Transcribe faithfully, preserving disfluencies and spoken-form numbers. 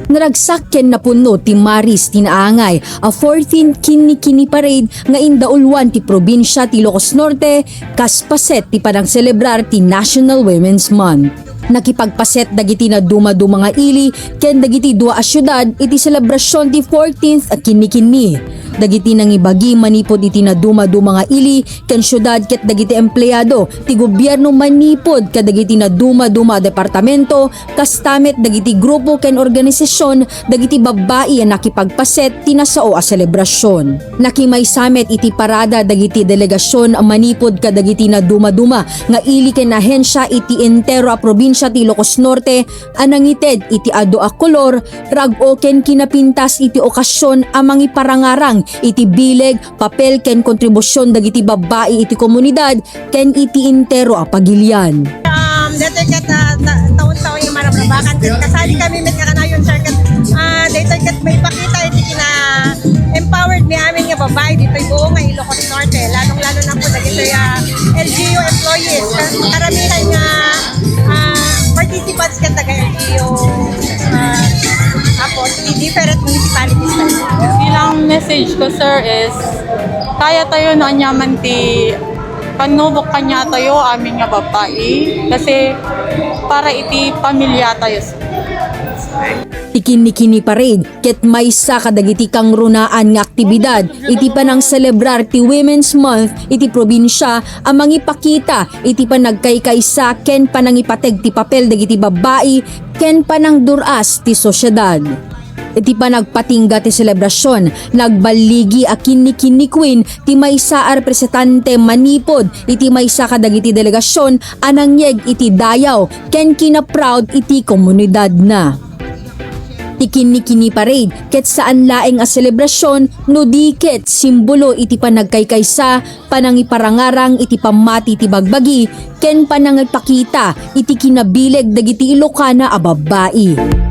Naragsak ken napunno ti maris ti naangay a fourteenth Kinnikini Parade nga indauluan ti probinsia ti Ilocos Norte kas paset ti panangselebrar ti National Women's Month. Nakipagpaset dagiti nadumaduma nga ili ken dagiti dua a siudad iti selebrasion ti fourteenth a Kinnikini. Dagiti nangibagi manipud iti nadumaduma nga ili ken siudad ket dagiti empleado ti gobierno manipud kadagiti nadumaduma a departamento, kasta met dagiti grupo ken organisasion dagiti babbai a nakipagpaset ti nasao a selebrasion. Nakimaysa met iti parada dagiti delegasion manipud kadagiti nadumaduma nga ili ken ahensia iti entero a probinsia ti Ilocos Norte a nangited iti adu a kolor, rag-o ken kinapintas iti okasion a mangiparangarang iti bileg, papel ken kontribusion dagiti babbai iti komunidad ken iti entero a pagilian. Um, dati ket, ah, ta-, taon-taon nga marabrabakan, ket kasali kami met nga kanayon, sir, ket, ah, daytoy ket maipakita iti kina-empowered mi amin nga babbai ditoy buo nga Ilocos Norte, lalong-lalo na po dagitoy, ah, L G U employees. Ka-, karamihan nga, ah, participants ket taga L G U, ah, tapos di different municipalities tayo. Bilang message ko, sir, is kaya tayo no aniaman ti pannubok kaniatayo amin nga babbai kasi para iti pamilya tayo, sir. Ti Kinnikini Parade ket maysa kadagiti kangrunaan nga aktibidad iti panangselebrar ti Women's Month iti probinsia a mangipakita iti panagkaykaysa ken panangipateg ti papel dagiti babbai ken panangdur-as ti sosiedad. Iti panagpatingga ti selebrasion, nagballigi a Kinnikini Queen ti maysa a representante manipud iti maysa kadagiti delegasion a nangyeg iti dayaw ken kinaproud iti komunidadna. Ti Kinnikini Parade ket saan laeng a selebrasion no di ket simbolo iti panagkaykaysa, panangiparangarang iti pammati ti bagbagi, ken panangipakita iti kinabileg dagiti Ilokana a babbai.